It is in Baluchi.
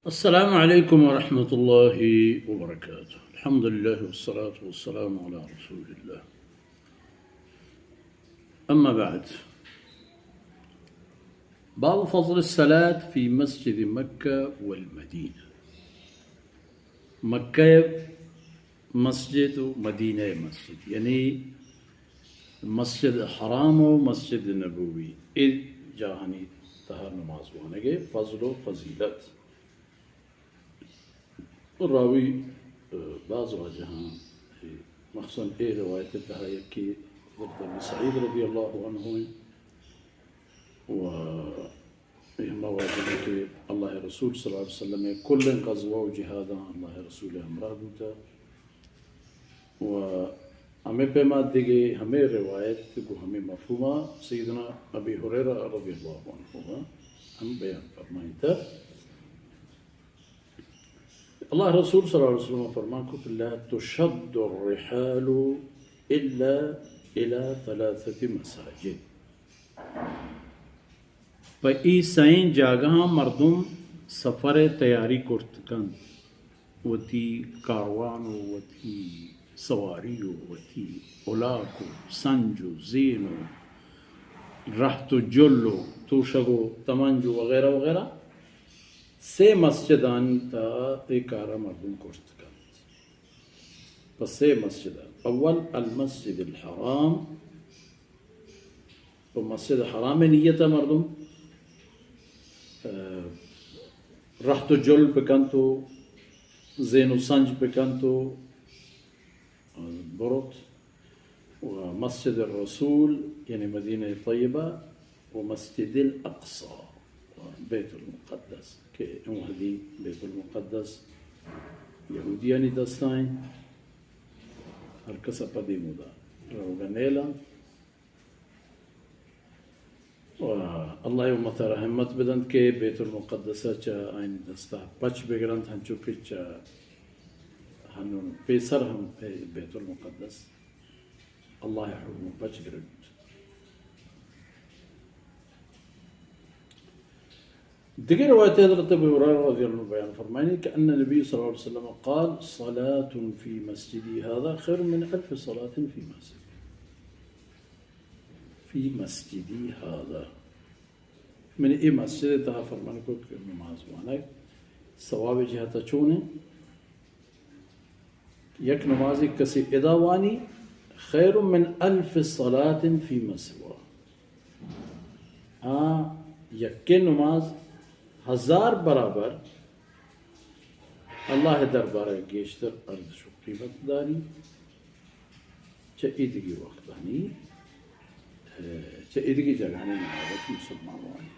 السلام عليكم ورحمة الله وبركاته. الحمد لله والصلاة والسلام على رسول الله. أما بعد. باب فضل الصلاة في مسجد مكة والمدينة. مکہ مسجد و مدینہ مسجد، یعنی مسجد حرام و مسجد نبوی، اے جاہانی تہا نماز وانگ ءِ فضل و فضیلت۔ راوی، ءَ، باز واجہاں، مخصوصاً اے روایت ءِ تہا یکے حضرت ابی سعید رضی اللہ عنہ و اے ہما واجہ کہ اللہ ءِ رسول صلی اللہ علیہ وسلم ءِ کلیں غزوہ و جہاداں اللہ ءِ رسول ءِ ہمراہ بوتہ۔ و ہمے پیما دگہ ہمے روایت گوں ہمے مفہوما سیدنا ابی ہریرہ رضی اللہ عنہ ہم بیان فرمائینتہ۔ اللہ ءِ رسول صلی اللہ علیہ وسلم فرمان کت، لا تشد الرحال الا الى ثلاثة مساجد۔ پہ اے سئیں جاگہاں مردم سفر ءِ تیاری کرت کنت، وتی کاروان و وتی سواری و وتی الاک و سنج و زین و رہت و جل و توشگ و تمنج و وغیرہ وغیرہ۔ سے مسجدانی تہا اے کارا مردم کرت کنت۔ پہ سے مسجد، اول المسجد الحرام، پہ مسجد حرام ءِ نیت ءَ مردم، ءَ، رہت و جل بکنت و زین و سنج بکنت و، ءَ، برت و مسجد الرسول یعنی مدینہ طیبہ و مسجد الاقصی و بیت المقدس کہ اے وہدی بیت المقدس یہودیانی دستا ایں، ہر کس ءَ پدی مودا روگا نیلنت۔ و اللہ ءِ امت ءَ را ہمت بدنت کہ بیت المقدس ءَ چہ آیانی دستا پچ بگرنت، ہنچو کہ چہ ہنون پیسر ہم اے بیت المقدس اللہ ءِ حکم ءَ پچ گرگ بوت۔ دگہ روایت حضرت ابی ہریرہ رضی اللہ عنہ بیان فرمائنی کہ ان النبی صلی اللہ علیہ وسلم قال، صلاة في مسجدي هذا خير من ألف صلاة فيما سواه۔ في مسجدي هذا، من اے مسجد ءِ تہا فرمان کت کہ نماز وانگ ثواب ءِ جہت ءَ چون ایں؟ یک نمازے کسے ادا وانی، خیر من الف صلاة فيما سواه۔ آ یکے نماز ہزار برابر اللہ ءِ دربار ءَ گیشتر ارزش و قیمت داری۔ چہ ایدگی وقتانی، چہ ایدگی جاگہانی نماز ءَ مسلمان وانی۔